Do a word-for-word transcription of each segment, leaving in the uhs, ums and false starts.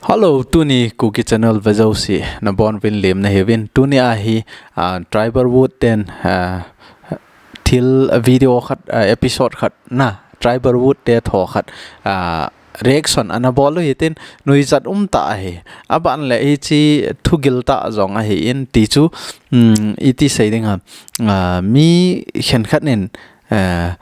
Hello, tuni Kuki Channel vejouse nabonuvin lemna hiuvin. Tuni ahi, ah, Tribal Wood ten, ah, thil video khat, ah, episode khat na, Tribal Wood te tho khat, ah, reaction ana bol u hitin, nuijat umtah ahi. Aban le hiche thugil tah jong ahin, ti chu, um, iti sei ding ham, ah, mi khenkhat in, ah,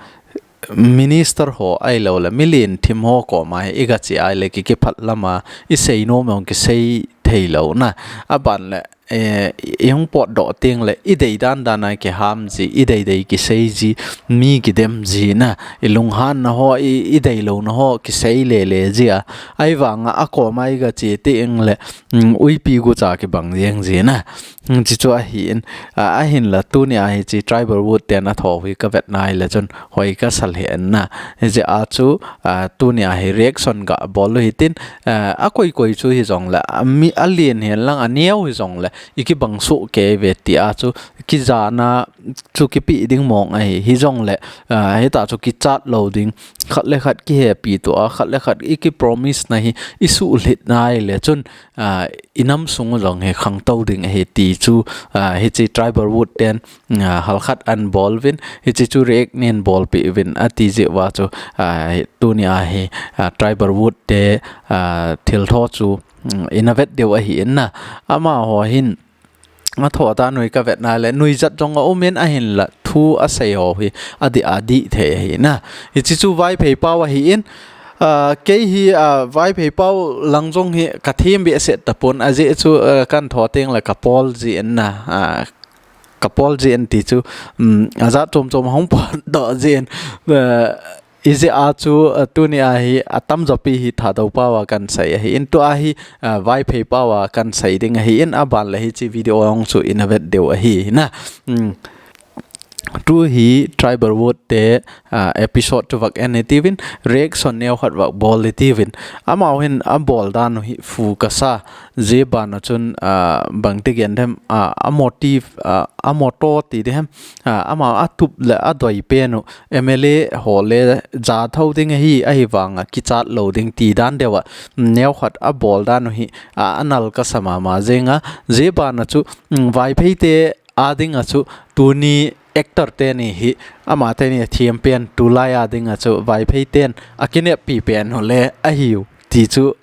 minister ho ahilou le, milen thim ho koma hi iga che ahile ki, kiphat lama isei nom jong kisei thei lou na. Aban le, eh, ihung potdoh teng le, idei dan dan a kiham ji, idei dei kisei ji, mi kidem ji na, ilunghanna ho, i, idei louna ho kisei le le ji a. Ahivanga akoma iga che teng le, um, uipi gucha kibang jeng ji na. Um, chuchu ahin, ah, ahinla tuni a hiche Tribal Wood ten atho hi kavet nai le chun hoi kasa lheh in na. Hijeh a chu, ah, tuni a hi reaction ga bol u hitin, ah, akoi koi chu hijongle, a mi, alen hihen lang aneo hijongle, ikibang soh kei ve ti a chu, kijana chu kipe ding mong ahi, hijongle, ah, hita chu kichat lou ding, khat le khat kihepi tua, khat le khat iki promise na hi, isuh lhit nai le chun, ah, inam sung u jong hi khangtou ding ahi ti chu, ah, hiche Tribal Wood ten, ah, halkhat ana bol uvin, hiche chu react nei bolpeh uvin ati jeh uva chu, ah, tuni a hi, ah, Tribal Wood te, ah, thiltho chu, um, ina vet diu ahin na. Amaho hin, atho dan u hi kavet nai le, nuijat jong aum in ahinla, thu asei ho hi, adih adih thei ahi na. Hiche chu Vaiphei pao ahin, ah, kei hi, ah, Vaiphei pao lang jong hi kathem behseh tapon, ajeh chu, ah, kana tho teng le kapol ji in na, ah, kapol ji in ti chu, um, ajat chom chom ahung potdoh ji in, ah, ijeh a chu, ah, tuni a hi atamjo pi hi Thadou pao a kana sei ahin, tua hi, ah, Vaiphei pao a kana sei ding ahin, aban le hiche video jong chu ina vet diu ahi na. Um, tu hi Tribal Wood te, ah, episode chu vak en hitiuvin, reaction neokhat vak bol hitiuvin. Amaho hin abol dan u hi fu kasa, jeh bana chun, ah, bangti gen dem, ah, a motive, ah, a motto ti dem, ah, ama atup le adoi pen u, M L A ho le jathou ding ahi, ahivanga kichat lou ding ti dan deuva, neokhat abol dan u hi, ah, anal kasa mama jenga, jeh bana chu, um, Vaiphei te a dinga chu tuni actor teni hi, amateni athem pen, tulai a dinga chu Vaiphei ten akineppi pen u le ahiu ti chu,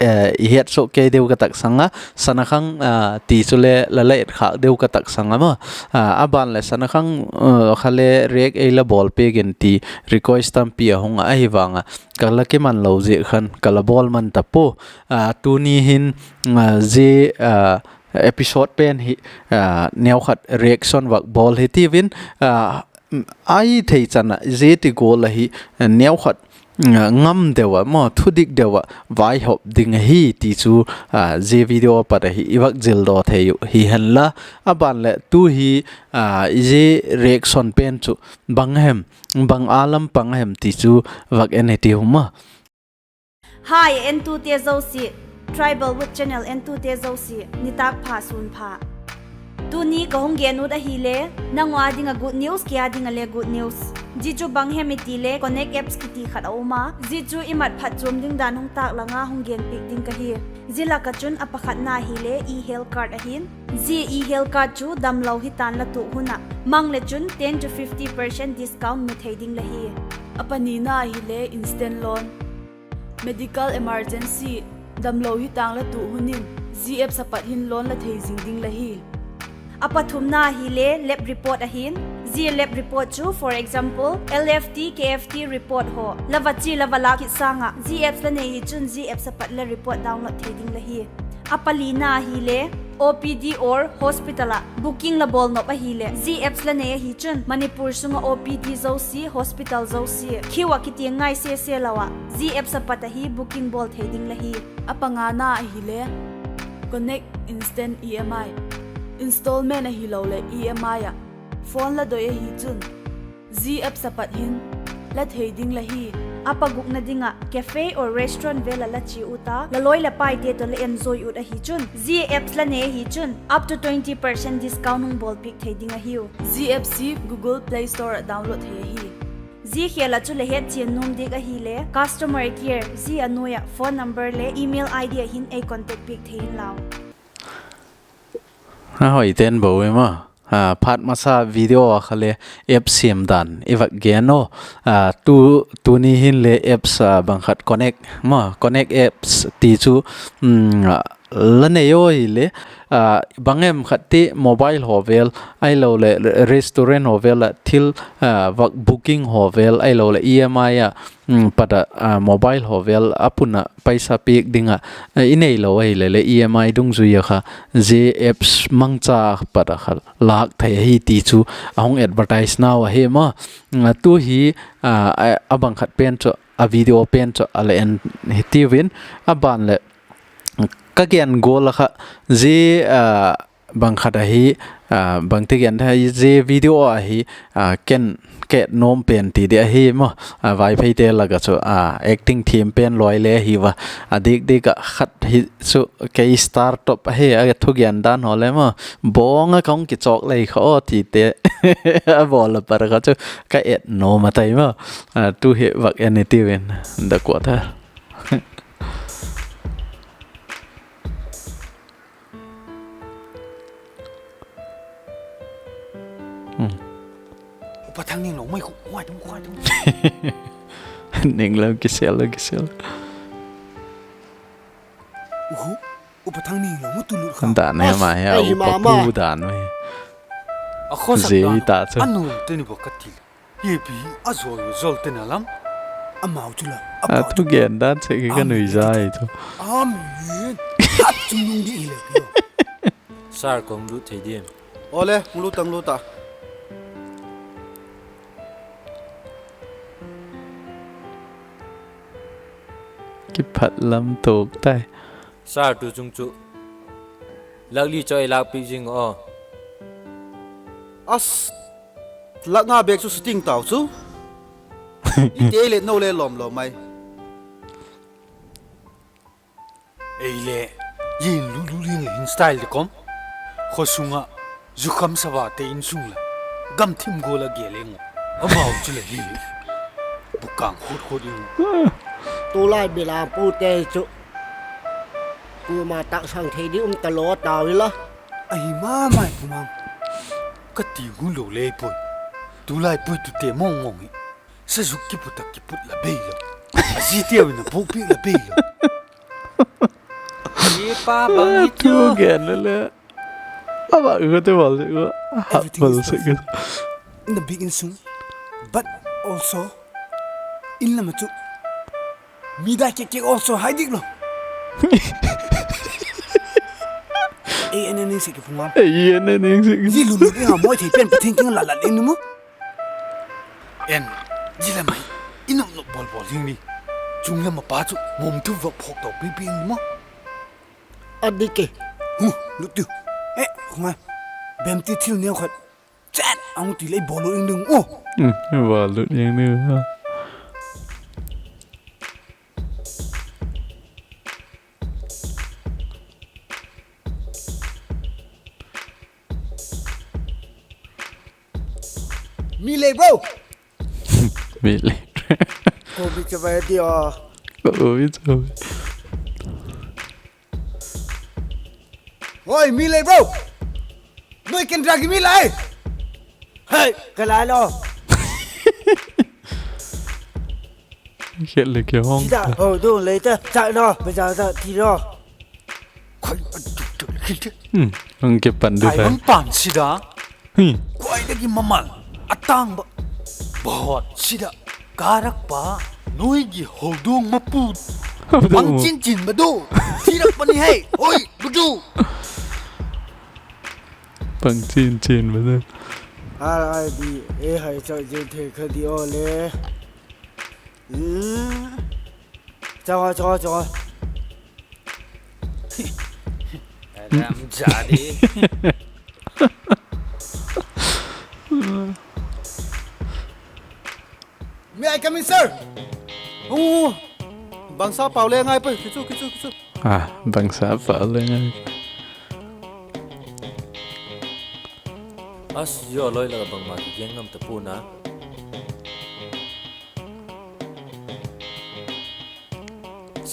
eh, ihet soh kei diu kataksanga, Sanakhang, ah, ti chu le lala et khah diu kataksanga mo. Ah, aban le Sanakhang, eh, kha le react eila bolpeh in ti request tampi ahung a, ahivanga kala kiman lou jeh khan kala bol man tapoi. Ah, tuni hin, ah, jeh, ah, episode pen hi, ah, neokhat reaction vak bol hitiuvin, ah, ahithei chan a, jeh ti gol a hi, neokhat, ah, ngam deuva mo, thudik deuva vaihop ding ahi ti chu, ah, jeh video a pat a hi ivak jildoh thei u hihen la, aban le tu hi, ah, jeh reaction pen chu bang ahem, bang a lampang ahem ti chu vak en hitiuvin mo. Hi, entute jouse, Tribal Wood Channel entute jouse, nitah pha sun pha. Tuni kahung gen u ahile, nangho a dinga good news, kei a dinga le good news. Jeh chu bang ahem itile, Connect Apps kiti khat aum a. Jeh chu imat phatchom ding dan hung tah langa hung genpeh ding kahi. Jeh laka chun apakhatna ahile, e-health card ahin. Jeh e-health card chu damlou hitan la tuh hun a mang le chun ten to fifty percent discount mu thei ding la hi. Apanina ahile instant loan. Medical emergency, damlou hitang la tuh hun in, jeh apps a pat hin loan la thei jing ding la hi. Apathumna ahile lab report ahin, jeh lab report chu, for example, L F T, K F T report ho, la vache la valah kit sanga, jeh apps la nei hi chun, jeh apps a pat la report download thei ding la hi. Apalina ahile, O P D or hospital a booking la bol nop ahile, jeh apps la nei ahi chun, Manipur sunga O P D jouse, hospital jouse, queue a kiti ngai sese louva, jeh apps a pat a hi booking bol thei ding la hi. Apangana ahile, Connect Instant E M I. Installment ahilou le E M I a phone la doi ahi chun, jeh apps a pat hin la thei ding la hi. Apagukna dinga, cafe or restaurant vel a la che uta, la loi la paite toh la enjoy ut ahi chun, jeh apps la nei ahi chun, up to twenty percent discount hung bolpeh thei ding ahiu. Jeh apps hi Google Play Store a download thei ahi. Zia khel a chu le hetchen nom ding ahile, customer care, zia a noiya phone number le email I D a hin ei contact piak thei inlang. Ahoi ten bou e ma. Ah, phat masa video a kha le apps sem dan i vak gen o. Ah, tu, tuni hin le apps, ah, bang khat Connect ma, Connect apps ti chu, um, ah, la nei o hile, ah, bang em khat ti mobile ho vel, ahilou le restaurant ho vel a thil, ah, vak booking ho vel, ahilou le E M I a, um, pat a, ah, mobile ho vel a pun a paisa piak ding a, ah, i nei lou ahile le E M I dungjui a kha, zia apps mangcha pat a kha lak thei ahi ti chu ahung advertise nau ahi ma. Ah, tu hi, ah, a, a bang khat pen chu, a video pen chu a le en hitiuvin, a ban le ka gen gol a kha, zia, ah, bang khat ahi, ah, bang ti gen ahi, zia video ahi, ah, ken ka et nom pen ti di ahi ma, ah, Vaiphei te lak a chu, ah, acting thim pen loi le ahi va, a dik dik a khat hi chu kei star top ahi, a thugen dan ho le ma, bong a kong kichok lei kha o ti te, a bol a pat a kha chu ka et nom a tai ma, ah, tu hi vak en hitiuvin, da ko tha. Hmm. Upa Thangninglou mai khu, khuai tum, khuai tum. Ninglou kisel, lou kisel. Uhu, Upa Thangninglou mu tu lut kha. Dan he ma he, ai, upa mama. Pu dan ma he. A khosak dan. Zia ta chu. Anu teni bo ka ti. Yepi, a zol, zol te na lam. Amau chu la, a pa thu chu gen dan che ki ka nui za ai chu. Amen. Hat chung nung di le ki. Sir, kong lut thei dim. Ole, lut tang lut ta. Kiphat lam tok tai. Sir, tu chung chu. Lakh li cho ei lakpi jing o. As. Lakh nga bek chu shooting tau chu. Ite le no le lom lom mai. Ei le, yin lu lu ling le hin style de kom. Kho sunga, jukham sava te insung la. Gam thim go la ge le ngo. Amau chu le hi. Bukang khot khot ing. Tulai bila pu te chu. Kuma taksang thei di um ta lo tau la. Ahi ma mai pu mang. Ka ti ngu lo le poi. Tulai pui tu te mong mong hi. Sa zuk kiput a kiput la bei lo. A zi te win a buk pi la bei lo. Ye pa bang hi chu. Tu gen le. Aba u te wal le. Ha wal se ke. In the big insung. But also in la ma chu. Mi da kek kek also hai dik lo. Ei, en en ning se ki phung am. Ei, en en ning se ki. Ji lu lu ing a moi thei pen pa thing king la la ing ni mo. En, ji la mai. Inop nop bol bol ing ni. Chung la ma pa chu mom thu va phok tau pi pi ing ni mo. A dik ke. Hu, lu tu. Eh, khung a. Bem ti thil ne khat. Chat, ang ti lei bol lo ing ding. Oh. Hmm, bol lo ing ding. Mi lei bro. Mi lei. Ko bi che ba di o. Ko bi che. Hoi, mi lei bro. Noi ken drag mi lai. Hey, ka lai lo. Khel le ke hong. Sida, ho do le ta, cha lo, ba ja ta ti lo. Khoi a duk duk le kin te. Hmm, ang ke pan du. Ai, ang pan sida. Hmm. Khoi le ki mamal. Atang ba. Bahot sida. Karak pa. Noi ki ho do ma pu. Pang chin chin ba do. Tirak pa ni hai. Hoi, bu du. Pang chin chin ba do. R I B A hai chak jeng thei kha di o le. Hmm. Chak o, chak o, chak o. Ram jadi. May I come in, sir? Oh, bangsa pau le ngai poi, kichu, kichu, kichu. Ah, bangsa pau le ngai. As, yo loi la bangma kigen ngam ta puna.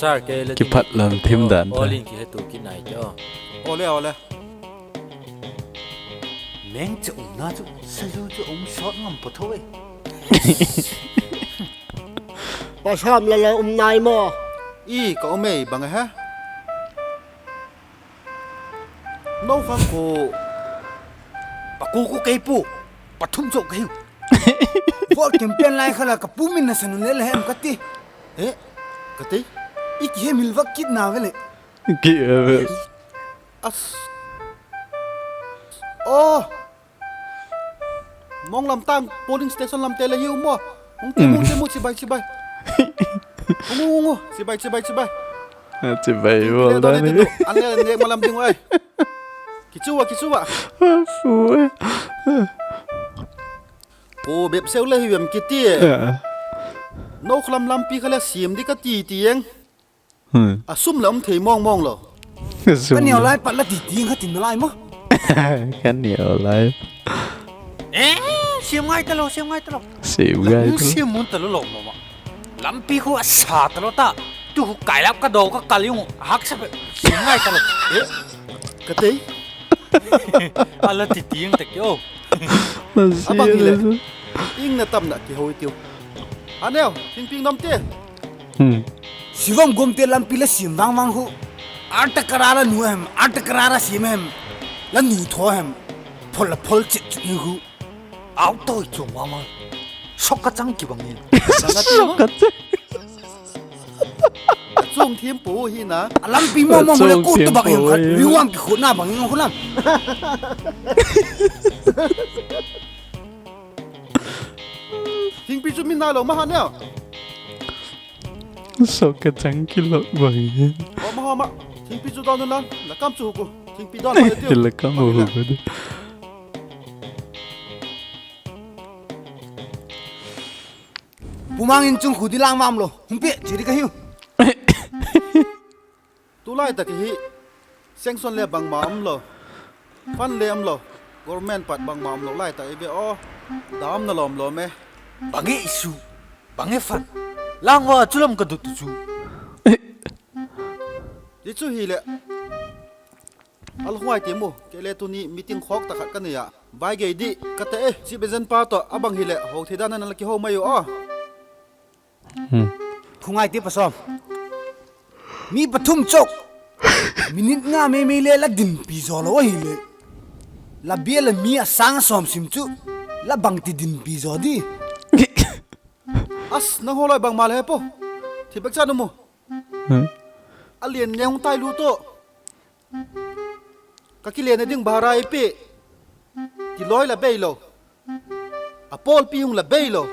Tar ke le Kiphat lam thim dan ta. Olin ki hetu ki nai jo. Ole, ole. Meng che um na chu, sa ju chu um sot ngam po tho e. Pasam la la um nai mo. I ka um e bang he. No fang ko. Paku ko kei pu. Pathum chok kei. Vote campaign lai khala ka pu min na sanu le le hem ka ti. Eh, ka ti. I ki he mil vak kit na vele. Ki he vele. As. Oh. Mong lam tang polling station lam te le hiu mo. Hung te mu te mu chibai chibai. Hung hung hung. Chibai chibai chibai. Ah, chibai bol da ni. An le ne malam ding ai. Kichua kichua. Fu. Ko bep seu le hiu em kiti e. No khlam lampi khala siam di ka ti ti eng. Hmm. A sum le um thei mong mong lo. Sum. Ka neo lai pat la ti ti kha tin lai mo. Ka neo lai. Eh, siam ngai ta lo, siam ngai ta lo. Siam ngai ta lo. Siam mun ta lo lo mo ma. Lampi khu a sa ta lo ta. Tu khu kai lap ka do ka kal yung hak sa pe. Siam ngai ta lo. Eh, ka tei. Ala ti ti eng ta ki o. Abang hile. Ing na tam na ki hoi tiu. Aneo, thingping nom te. Hmm. Sivam gom te lampi la sim vang vang hu. Arta karara nu hem, arta karara sim hem. La nu tho hem. Phol la phol chit chit ni hu. Au toi chung vang vang. Sok ka chang ki bang ni. Sok ka chang. Chung thim pu hi na. A lampi mo mo mo la ku tu bang hem khat. Riwang ki khu na bang hem khu lam. Thingpi chu min nai lo ma ha ne. Sok ka chang ki lo bang hin. Ho ma ho ma. Thingpi chu don nan. La kam chu hu ko. Thingpi don ma tiu. La kam hu ko. Pu Mang in chung khu di lang mam lo. Hung pe, chi di ka hiu. Tulai tak hi sanction le bangma um lo, fund le um lo, government pat bangma um lo lai tak i ve o, dam na lom lom e. Bang e issue, bang e fund, lang va chu lam ka dut tu chu. Ti chu hi le, al huai ti mu, ke le tuni meeting khok ta khat ka nei a, bai gei di, ka te e, chi bezen pa to, abang hi le, ho thei dan na la ki ho mai o. Hmm. Khungai te pasom. Mi pathum chok. Minute nga me me le la dinpi jo lo hi le. La bia la mi a sang som sim chu. La bang ti dinpi jo di. As, nang ho loi bang ma le po. Thi bek cha no mo. Hmm. A lian ne hung tai lu to. Ka kile na ding bara i pe. Ti loi la bei lo. A pol pi hung la bei lo.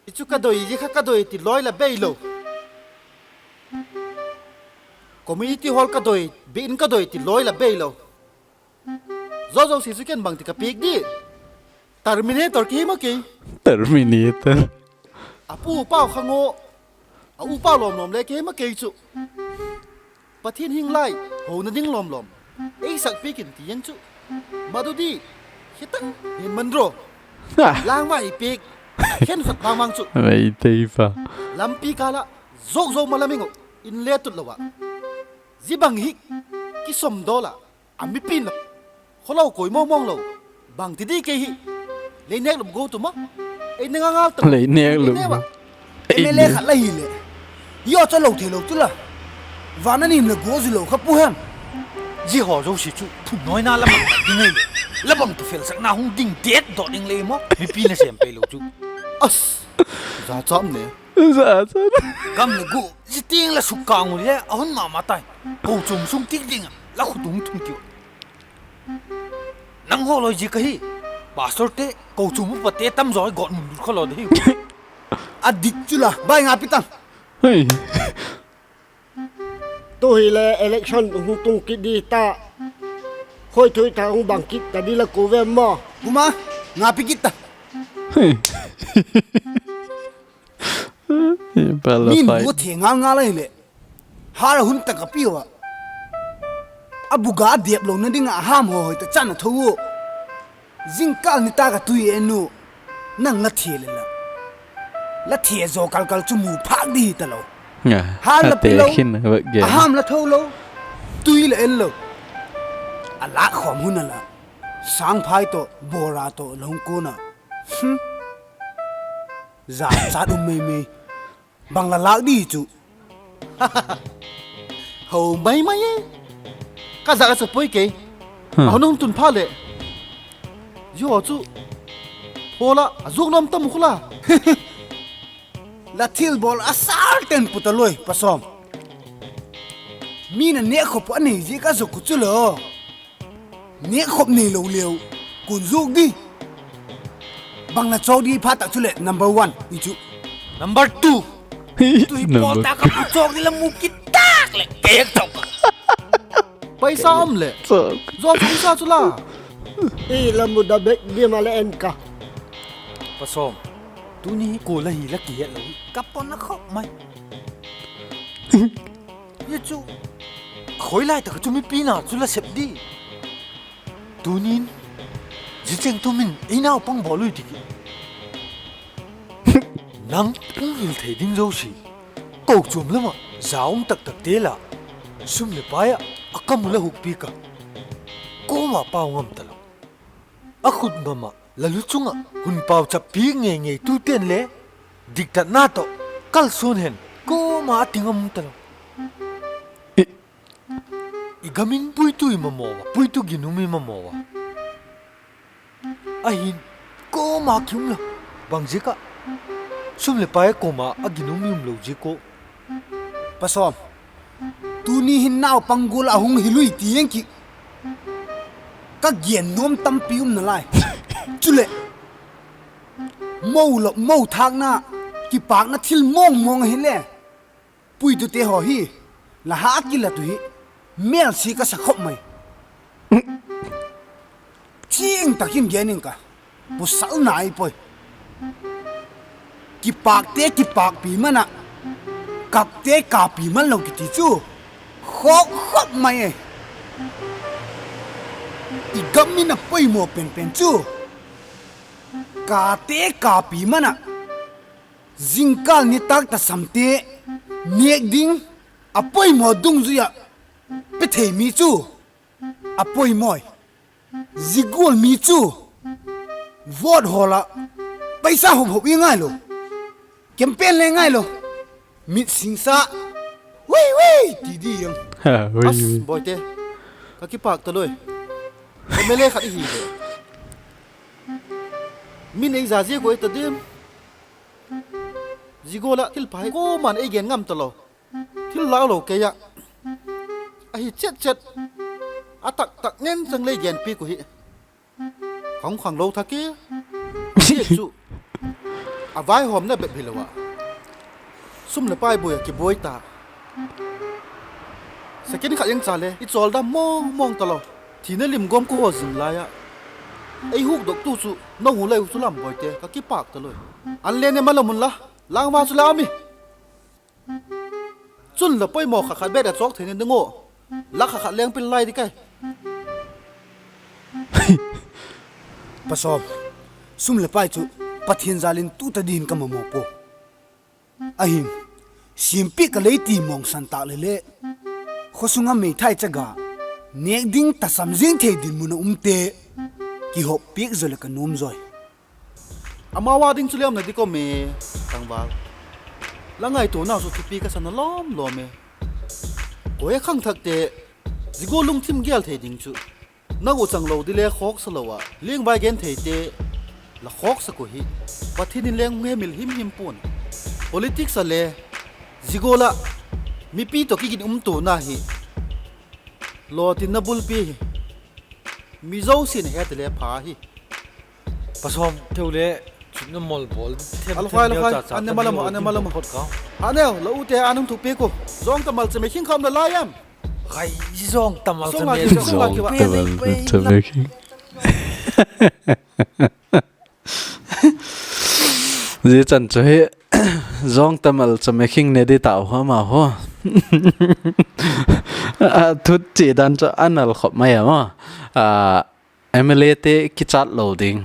I chu ka doi, i kha ka doi ti loi la bei lo. Community hall ka doi, bin ka doi ti loi la bei lo. Zo zo si chu ken bang ti ka pik di. Terminator ki ma ki. Terminator. A pu pau kha ngo. A u pau lom lom le ki ma ki chu. Pathen hing lai, ho na ding lom lom. Ei sak pik in ti yang chu. Madu di, hitang hin man ro. Ha. Lang ma i pik, khen khat bang bang chu. Mai tei pa. Lampi kala, zok zok ma laming o, in le tut lo wa. Zi bang hi, ki som do la, a mi pin la. Kholo koi mong mong lo. Bang ti di ke hi. Lei nek lum go tu ma. Ei ne nga ngal ta. Lei nek lum. Ei ne ba. Ei M L A ne. Khat la hi le. Yo cha lo the lo tu la. Vana nim le go zu lo kha pu hem. Ji ho zo si chu. Phun noi na la mang ding le. La bang tu fel sak na hung ding det do ding le mo. Mi pi na sem pe lo chu. As. Za cham ne. Za cham. Gam le gu. Ji ting la su kang u le. A hun ma ma tai. Ko chung sung tik ding. La khu tung thung kiu. Nang ho loi ji ka hi. Pastor te, ko chu mu pa te tam jo got mun lut kho lo de hi. A dik chu la, bai nga pi tang. Hei. Tu hi le election hung tung kit di ta. Khoi thui ta hung bang kit ta di la ko ve mo. Kuma, nga pi kit ta. Hei. Ba la. Min pai. Mu the nga nga lai le. Har hun ta ka piu a. A buga a diap lo na ding a ham ho hoi ta chan a tho u. Jingkal ni ta ka tui e nu. Nang la thie le la. La thie zo kal kal chu mu phak di ta lo. Nga, Hal la ate pilou. Khin, va gen. Aham la thou lou. Tui la en lou. A la khom hun la. Sang phai to, bora to, long kona. Hmm. Za, za dum mei mei. Bang la lak di chu. Ho mai mai e. Ka za a sa poi ke. Hmm. Ho nung tun pha le. Yo chu. Ho la, a zuk nom tam khu la. La thil bol a sar ten puta loi, pasom. Mi na ne khop a nei ji ka zuk chu lo. Neh khop nei lou leu. Kun zuk di. Bang na chok di pha tak chu le number one. I chu. Number two. Tu hi number pol ta ka pu chok di la mu ki tak le. Kek chok. Paisa um le. Chok. Zo chu sa chu la. I la mu da bek di ma le en ka. Pasom. Tuni hi ko la hi la ki het lo. Ka pon na khop mai. Ye chu. Khoi lai ta ka chu mi pi na chu la sep di. Tunin, zi cheng tumin, ei naupang bol ui tiki. Nang, hung hil thei ding zo si. Kou chom lama, za um tak tak te la. Sum le pai a, a kam la huk pi ka. Koma pau ngam ta lo. A khut ngama, la lu chunga, hun pau chap pi ngei ngei tu ten le. Dik tat na to, kal sun hen. Koma a ting am ta lo. I gamin puitu i mamaw a, puitu ginum i mamaw a. Ahin, koma kium lo, bang zika. Sum le pai koma a ginum i um lo ziko. Pasom, tuni hin naupang gul a hung hilui ti yang ki. Ka gen nom tampi um na lai. Chule, mo lo, mo thak na, kipak na thil mong mong hi le. Puitu te ho hi, la ha kila tu hi, mel si ka sa khop mai. Ching takin genin ka, pu sal nai poi. Kipak te kipak pi mana, kap te ka pi man lo kiti chu, khok khop mai e. I gam mina poimo pen pen chu, ka te ka pi mana, Jingkal nitak ta samte, nek ding, a poimo dungzui a, pe thei mi chu, a poimo, zigol mi chu, vote hol a, paisa hop hop i ngai lo, campaign le ngai lo, mit singsa, wei wei, ti di yang. Ha, wei, as, wei. Boite, ka kipak ta loi, M L A khat i hi le. Min ei za zia ko ei ta dim. Zigol a thil pha hi koman ei gen ngam ta lo. Thil lau lo kei a. A hi chet chet. A tak tak ngen chang lei gen pi ko hi. Khang khang lo tha ki. Zia chu. A vai hom na bep hi lo a. Sum le pai boi a ki boi ta. Second khat yang cha le, i chol da mong mong ta lo. Thina lim gom ko ho zing lai a. Ei huk dok tu chu, no hu lai hu chu lam boi te, ka kipak ta loi. An le ne ma la mun la, lang va chu la mi. Chun la poimo kha khat bet a chok thei ne ding o. La kha khat leng pil lai di kai. Pasom, sum le pai chu, Pathian jalin tu ta din ka mamo po. Ahin, simpi ka lei ti mong san tak le le. Khosunga meithai chaga, nek ding ta sam zing thei din mun a um te, ki hop piak zo le ka num zoi. Ama wa ding chu lem na di ko me, tangval. La ngai tu na su thupi ka san a lom lom e. Ko e khang thak te, zigo lung thim gel thei ding chu. Na u chang lo di le khok sa lo a, ling vai gen thei te, la khok sa ko hi. Pathian in leng hung he mil him him pun. Politics a le, zigo la, mipi to ki gin um tu na hi. Lo tin na bulpi hi. Mi zo sin he te le pha hi. Pasom, teu le, chut na mol bol, them, Al them khwai, al neo khwai, cha cha, an ne ta malamo, neo an ne tin malamo. Phot ka. An neo, la u te an hung thupi ko. Zong ta mal che me khing kham la lai em. Khai zong ta mal che me. Zong ta mal che me khing. Zi chan chu hi, zong ta mal che me khing ne di ta ho ma ho. A thut chi dan chu anal khop mai a ma. A, M L A te kichat lo ding.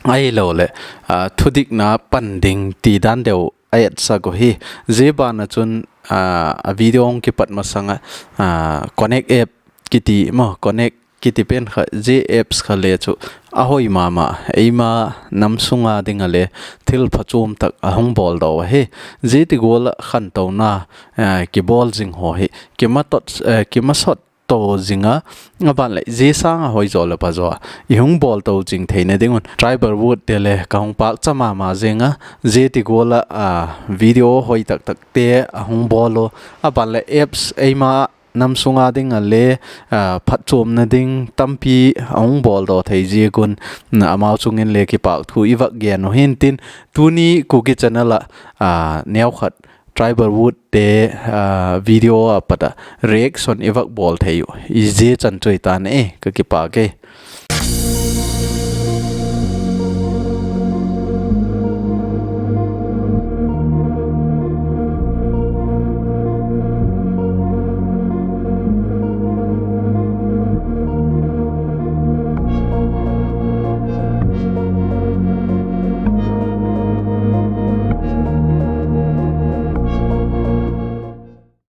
Ai lo le, a, thudik na pan ding ti dan deu. a etsa ko hi. Zia bana chun, ah, a video hung kipat masanga, ah, Connect app kiti maw, Connect kiti pen kha, zia apps kha le chu a hoi mama, eima nam sunga dinga le thil phachom tak a hung bol do hi. Zia ti gola khantouna, ah, kibol zing ho hi, kimatot, eh, kimasot to zinga, a ban le zia sanga hoi zo le pa zo a i hung bol to zing theina dingun Tribal Wood te le ka hung pak cha mama zinga, zia ti gola, ah, video hoi tak tak te a hung bol lo, a ban le apps eima nam sunga dinga le, ah, phatchomna ding tampi a hung bol do thei ziakun, na amau chungin le kipak thu i vak gen u hintin, tuni Kuki channel a, ah, neo khat Tribal Wood te, ah, video a pat a reaction i vak bol thei u. I zia chan choi tan e, ka kipak e.